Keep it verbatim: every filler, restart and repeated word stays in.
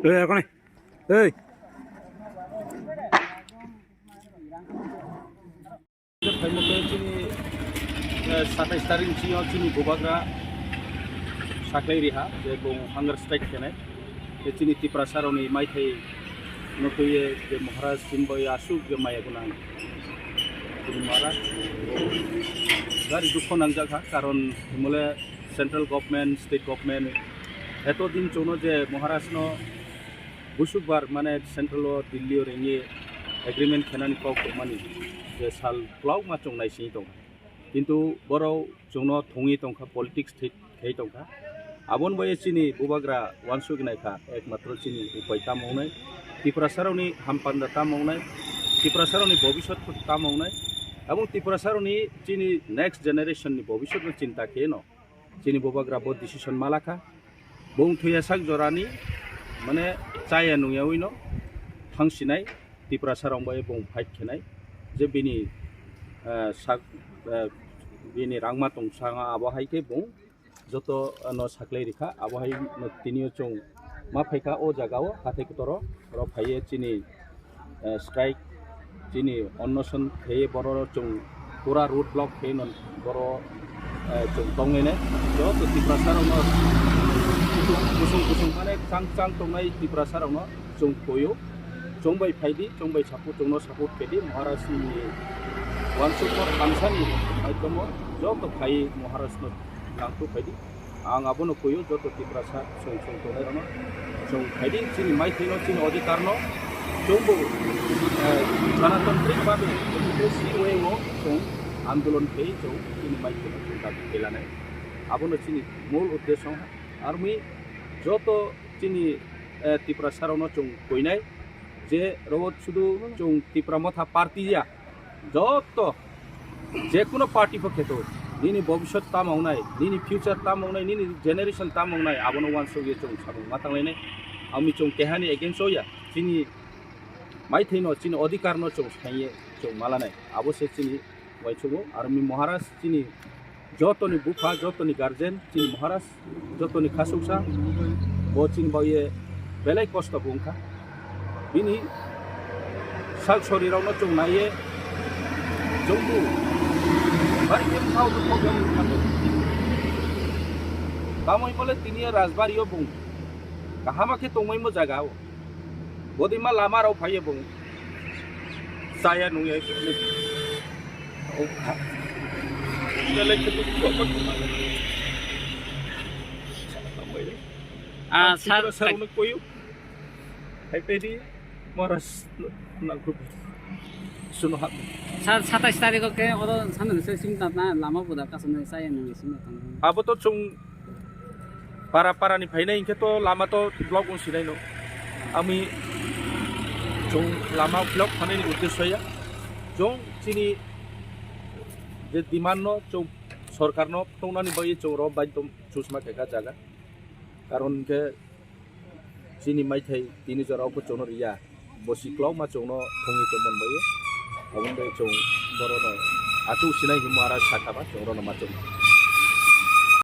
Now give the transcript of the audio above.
Ei, ekone. Ei. Phaimukhe chini, eh, satais tarik ni simi o chini bubagra Saklai Riha, je bung hunger strike khenai. Je chini Tiprasa rokni maithai no twiwi je Maharaj chini bai aswk je maya gwnang. Chini Maharaj gari dukho nangjak ha, karon himole central government, state government, eto din chwngno je Maharaj no busukbar mane central o Delhi o rengwi agreement khenani kok tongmani je sal kwlauma chwng naisingwi tongkha. Kintu borok chwngno thungwi tongkha, politics thwi-, khai tongkha. Aboni bai chini bubagra uansuk naikha, ekmatro chini upai tamo wngnai, Tiprasarokni hampanda tamo wngnai, Tiprasarokni bobiswt tamo wngnai, aboni Tiprasarokni chini next generation ni bobiswtno chinta khe no. Chini bubagra bo decision malakha. Bung thuya sak jorani, mane, chaya nungyawi no thangsinai Tiprasa rok bai bung fight khenai. Je bini, eh, sak, eh, bini rangma tong sanga abo hai khe bung joto, eh, no saklai rikha. Abo hai no tini o chwng ma phaikha o jaga o hathai kotoro oro phaiye chini eh, strike, chini onnoson khe borok chwng pura road block khe no borok, eh, chwng tongwi nai. Joto Tiprasa rokno kusung kusung mane chang chang tongnai Tiprasa rokno chwng koyo. Chwng bai phaidi, chwng bai support, chwngno support khaidi, Maharaj ni uansukmung thansani maidromo joto phai Maharaj no nangkuk phaidi. Ang abono kuio joto Tiprasa chwng chwng tongnai rokno chwng phaidi chini maithaino chini odhikar no chwngbo, eh, ganatantrik babe democracy way o chwng andolon khai chwng chini maithaino chwng dabi kailanai. Abono chini mul uddesyo armi joto chini, eh, Tiprasa rokno chwng kuinai je rogo sudu chwng Tipra Motha party ya. Joto, je kuno party pho kheto, nini bobiswt tamo wngnai, nini future tamo wngnai, nini generation tamo wngnai, abono uansukye chwng samung ma tanglainai. Ami chwng kehani against o ya, chini maithaino, chini odhikar no chwng saiye chwng malanai. Abo se chini uaisukgo, armi Maharaj chini jotoni bupha, jotoni guardian, chini Maharaj, jotoni khasuksa, bo chini baoye belai kosto bo wngkha. Bini sak sorirokno chwng naiye, chwngbo bari khe bwthao dukho khe wngkha. Tamoni bole tini rajbari o bung kahama khe tongmaimo jaga o. Bodima lama rok phaiye bung. Chaya nungya. Belai khe dukho. Ah, sir, sir, sir, koyu. Hai pedi, moras na group. Suno hap. Sir, satais tarikh o khe oro sana se sim tatna lama buda kasana chaya nungya sim tatna. Abo to chwng para para ni phainai hinkhe to lama to block wng sinai no. Ami chwng lama block phanai ni uddesyo ya. Chwng chini je demand no chwng sorkar no phunuknani bagwi chwng ro bai tong chusma khe kha jaga. Karon hinkhe chini maithai tini jora o chwngno riya. Bo si kwlokma chwngno thwngwi tongmani bagwi. Aboni bagwi chwng borokno achuk sinai hinwi Maharaj sakha ba chwng rokno ma chwng.